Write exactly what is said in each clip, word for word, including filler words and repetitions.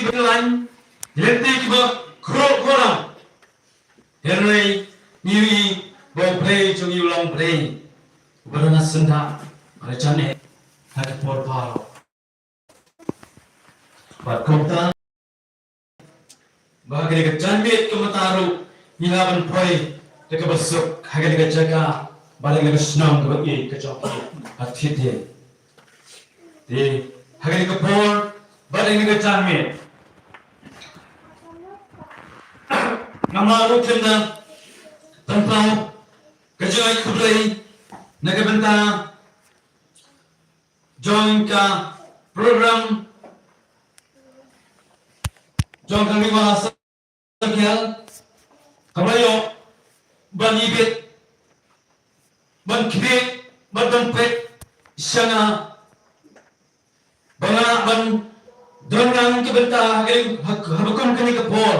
Khlaiñ, ki lynti kiba khroh khroh. Hynrei ngi ïohi ba U Blei jong ngi u long Blei uba don ha syndah, ha ka jingeh, ha ka por baroh. Bad kumta, ba ha kane ka janmiet ka mynta ruh ngi lah ban poi da kaba suk ha kane ka jaka bad ha kane ka shnong kaba ïeit ka jong ki ha Thied Dieng. Te ha kane ka por bad ha kane ka janmiet, ngam lah ruh khlem da pynpaw ka jingai khublei na ka bynta jong ka program jong ka Ri War Circle kaba ïoh ban ibit, ban khmih, ban, ban peit sha nga ba nga lah ban don ngan ka bynta ha kane, ha, haba kum kane ka por,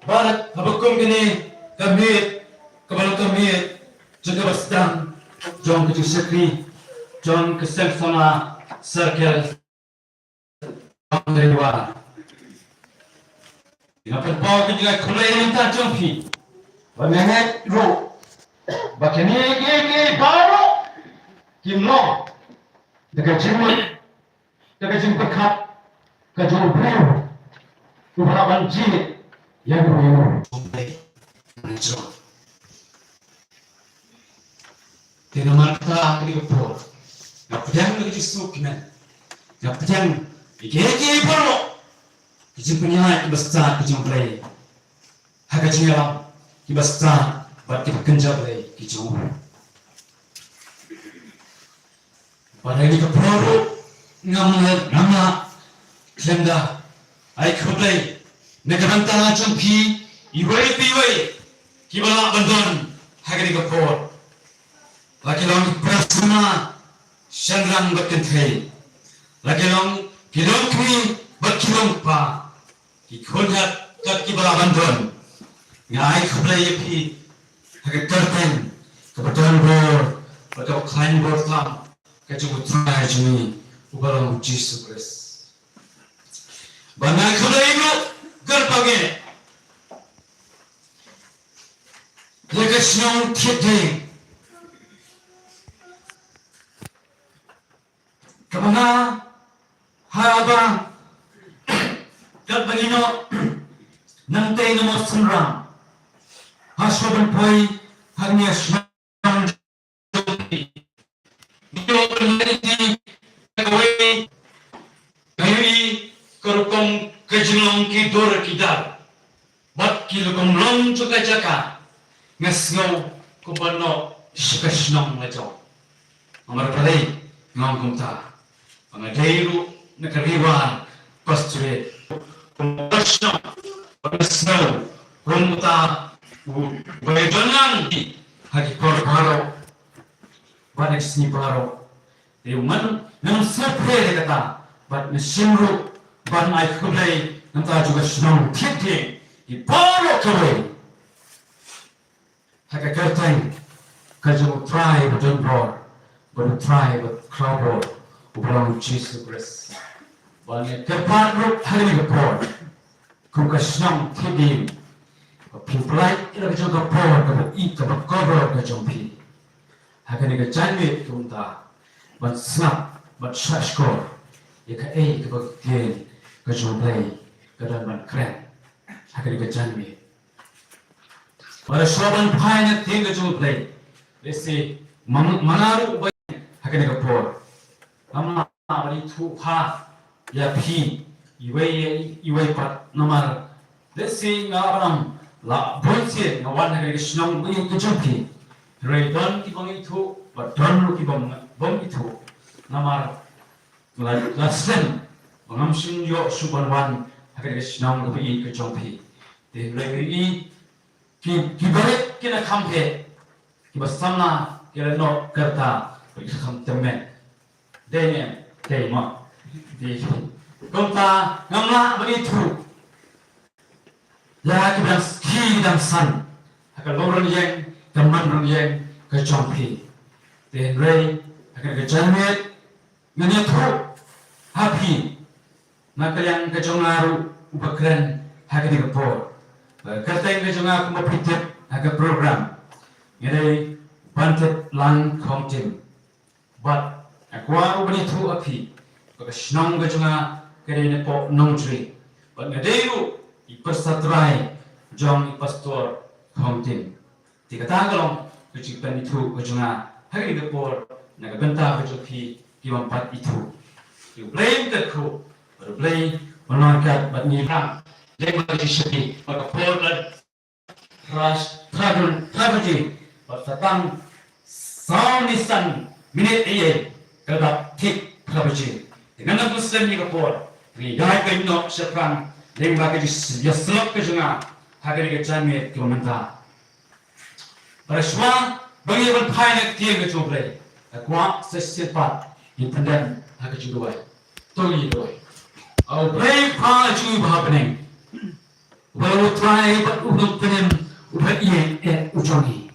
bad haba kum kane ka miet kaba long ka miet jong kaba sdang jong ka jingshakri jong ka Seng Samla Circle. Nga pynpaw ka jingai khublei na ka bynta jong phi. Bad nga ngeit ruh ba kine kiei kiei baroh kin long da ka jingmut, da ka jingpyrkhat ka jong u briew uba lah ban jied ïa u briew. Te namar kata ha kane ka por nga pdiang ïa ka jingsngewkmen, nga pdiang ïa kiei kiei baroh ki jingpynïaid kiba stad ki jong U Blei ha ka jingïalam, kiba stad bad kiba kynja Blei ki jong u. Bad ha kane ka por ruh ngam lah, ngam lah khlem da ai khublei na ka bynta jong phi iwei pa iwei kiba lah ban don ha kane ka por. La ki long ki para samla shynrang bad kynthei, la ki long ki longkmie bad ki longkpa, ki khun kat kat kiba lah ban don. Nga ai khublei ïa phi ha ka kyrteng kaba don bor bad kaba khlaiñ bor tam ka jong U Trai jong ngi uba long U Jisu Khrist. Bad nga ai khublei ruh kyrpang ïa ka shnong Thied Dieng. Kaba nga, haba katba ngi ïoh nangtei na Mawsynram, ha shuwa ban poi ha kane ka shnong jong ngi, ngi ïoh ban leit ïa kawei ka ïohi ka rukom ka jinglong ki dur ki dar bad ki rukom long jong ka jaka. Nga sngew kumba noh sha ka shnong la jong. Namar balei nga ong kumta? Ba nga dei ruh na ka Ri War Pastorate. Kumba ka shnong, ba nga sngew kumta u ba ïadon lang ha ki por baroh bad ha ki sngi baroh. Te u man ngan sngewpre ïa kata bad nga shim ruh ban ai khublei na ka bynta jong ka shnong Thied Dieng, ïa baroh kawei, ha ka kyrteng ka jong U Trai ba don bor bad U Trai ba khraw bor, uba long U Jisu Khrist. Bad nga kyrpad ruh ha kane ka por kum ka shnong Thied Dieng, ba phin pynlait ïa la ka jong ka por kaba ïeit kaba kordor ka jong phi ha kane ka janmiet kumta, ban sngap ban shahshkor ïa kaei kaba ka ktien ka jong U Blei ka don ban kren ha kane ka janmiet. Bad shuwa ban phai na ka ktien ka jong U Blei, lehse ma nga ruh uba ïeng ha kane ka por, ngam lah ban ithuh bha ïa phi iwei ïa iwei pat, namar lehse nga ïoh ban ym lah bunsien, nga wan ha kane ka shnong ba ïeit ka jong phi. Hynrei don kiba nga ithuh bad don ruh kiba ngam ithuh, namar la, la slem ba ngam shym ïoh shuh ban wan ha kane ka shnong kaba ïeit ka jong phi. Te hynrei ngi ïohi ki, ki barit ki na kham heh, kiba samla ki la noh ka rta bad ki la kham tymmen. Dei ne em? Dei mo. Dei. Kumta ngam lah ban ithuh ïa kiba dang sngewthuh dang san ha ka long rynïeng ka man rynïeng ka jong phi. Te hynrei ha kane ka janmiet ngan ïathuh ha phi Na ka liang ka jong nga ruh uba kren ha kane ka por, ba ka kyrteng ka jong nga kumba phi tip ha ka program, nga dei Ban Tip Lang Khongtim. Bad nga kwah ruh ban ïathuh ha phi ba ka shnong ka jong nga ka dei napoh Nongtri. Bad nga dei ruh i pyrsa trai jong i Pastor Khongtim. Te kata ka long ka jingpynithuh ka jong nga ha kane ka por na ka bynta ka jong phi ki bym pat ithuh. Te U Blei un kyrkhu bad U Blei un long ryngkat bad ngi. Lyngba ka jingshakri ba ka por ka la phra, phra, phra baje bad sa tang saw ne san minit eiei ka la dap thik phra baje. Te ngan ym pynslem ïa ka por, ngi ïaid noh shaphrang lyngba ka jingïasyllok ka jong nga ha kane ka janmiet kaba mynta. Bad shuwa ba ngi ïa ban phai na ka ktien ka jong U Blei, nga kwah sa shisien pat ngin pyndem ha ka jingduwai. To ngin duwai. A U Blei Kpa jong ngi uba ha bneng, uba long U Trai bad U Nongpynim uba ïeit eh u jong ngi,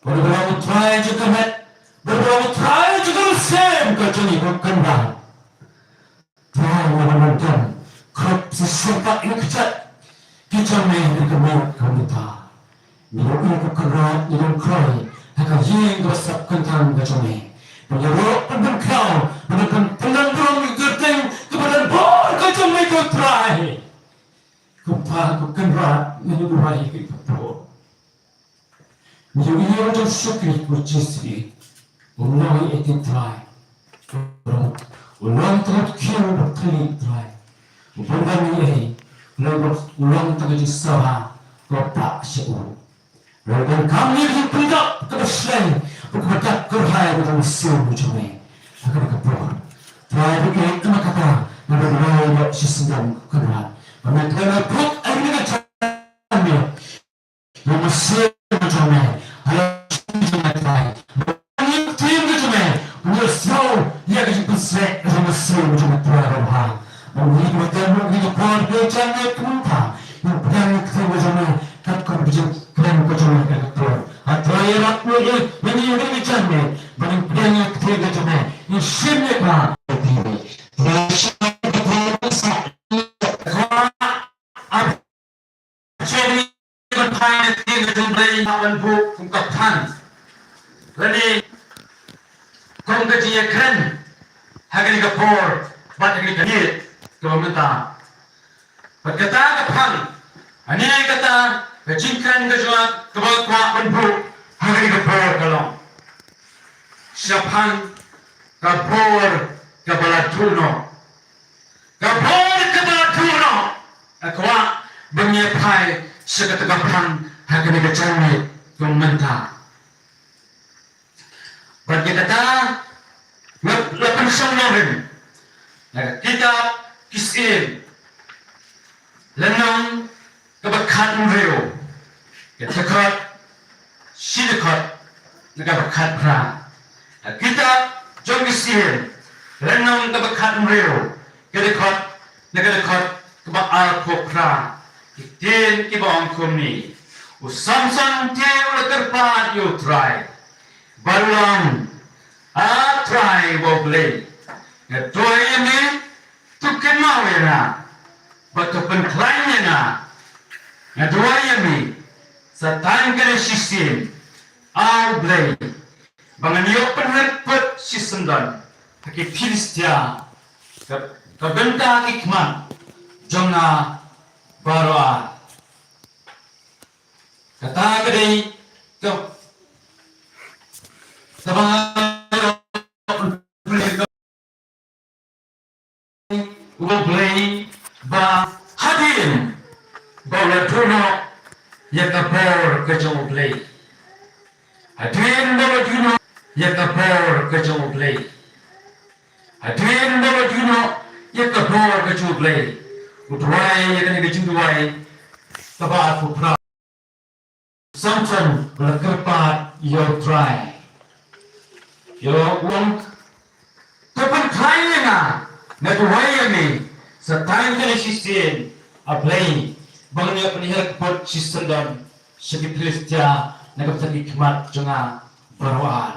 bad uba long U Trai jong ka met bad uba long U Trai jong ka mynsiem ka jong ngi, ko Kynrad. Trai, ngi la wan don khrup shisien pat ïa ka kjat ki jong me ha ka miet ka mynta. Ngi la ïohi ko Kynrad, ngi don khroi ha ka ïing kaba sap kyntang ka jong me. Ban ïaroh, ban pynkhraw, ban pyn, pynlong burom ïa ka kyrteng kaba don bor ka jong me ko Trai. Kumta ko Kynrad, ngi duwai ïa ka por. Ngi ïohi ïa u jong shakri ko Jisu, u long ïa ka Trai. U long tang ka khiew bad ka thylliej Trai. U bym don ei ei, u long, u long tang ka jingsngewbha kaba pah sha u. Ngi donkam ïa ka jingpyndap kaba shlei bad kaba dap kyrhai ka jong u Mynsiem u jong me ha kane ka por. Trai, ba ka ïa kata ngi duwai ïa ka shisyndon ko Kynrad. Ba me khlem ïa put ïa kane ka jingpyndap. Ïa u Mynsiem jong me ha la ka jong me Trai. Ïa ka ktien ka jong me, ïa u sngewbha, ïa ka jingpynshlur jong u Mynsiem jong me Trai Baba. Ba ngi kiba kren ruh ngi kwah ka jingpynshlur kumta. Ïa u pdiang ïa ka ktien ka jong me katkum ka jingkren ka jong me ha kane ka por. A Trai, ïarap ïa ngi, ïa ngi, ïa ngi ka jingpynshlur. Ba ngin pdiang ïa ka ktien ka jong me, ngin shim ïa ka. Trai, shim ïa ka ktien ka jong me. Jong ngi ban phai na ka ktien ka jong U Blei, ban buh kum ka phang lane kum ka jingïakren ha kane ka por bad ha kane ka miet kaba mynta. Bad kata ka phang, lane kata ka jingkren ka jong nga kaba kwah ban buh ha kane ka por ka long shaphang ka bor kaba la duh noh. Ka bor kaba la duh noh. Nga kwah ba ngin ïa phai sha kata ka phang ha kane ka janmiet kaba mynta. Bad ïa kata nga la pynshong nongrim na ka kitab Ki Syiem, lynnong kaba khathynriew, ka dkhot, shi dkhot na kaba khatphra. Ka kitab jong Ki Syiem, lynnong kaba khathynriew, ka dkhot na ka dkhot kaba arphew phra. Ki ktien kiba ong kumne: U Samson te u la kyrpad ïa U Trai bad u ong, A Trai, A U Blei, nga duwai ïa me, to kynmaw ïa nga bad to pynkhlaiñ ïa nga. Nga duwai ïa me, Satan ka dei shisien, A U Blei, ba ngan ïoh pynhiar put shisyndon ha ki Philistia, ka, ka bynta ki khmat jong nga baroh ar. Kata ka dei ka, kaba U Blei ba hadien ba u la duh noh ïa ka bor ka jong U Blei. Hadien ba u la duh noh ïa ka bor ka jong U Blei. Hadien ba u la duh noh ïa ka bor ka jong U Blei, u duwai ïa kane ka jingduwai kaba arphew phra. Samson u la kyrpad ïa U Trai. Ïa u ong, to pynkhlaiñ ïa nga, nga duwai ïa me, Satan ka dei shisien, A Blei, ba ngan ïoh pynhiar put shisyndon sha ki Philistia na ka bynta ki khmat jong nga baroh ar.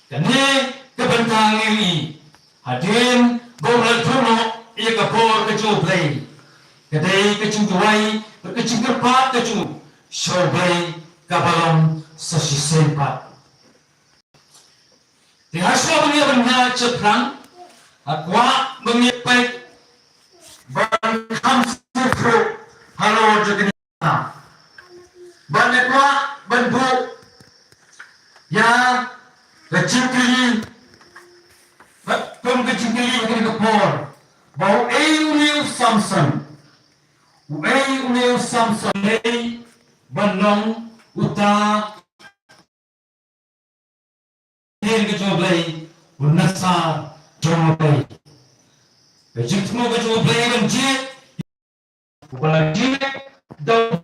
Kane ka bynta ngi ïohi, hadien ba u la duh noh ïa ka bor ka jong U Blei. Ka dei ka jingduwai bad ka jingkyrpad ka jong u sha U Blei kaba long sa shisien pat. Te hashwa ban ïa ban ïa shaphrang, nga kwah ban ïa peit ban kham sngewthuh halor jong kane. Bad nga kwah ban buh ïa ka jingkylli, bad kum ka jingkylli ha kane ka por, ba uei une u Samson, uei une u Samson, uei ban long uta ktien ka jong U Blei, u nasa jong U Blei. Ka jingthmu ka jong U Blei ban jied, uba la jied da u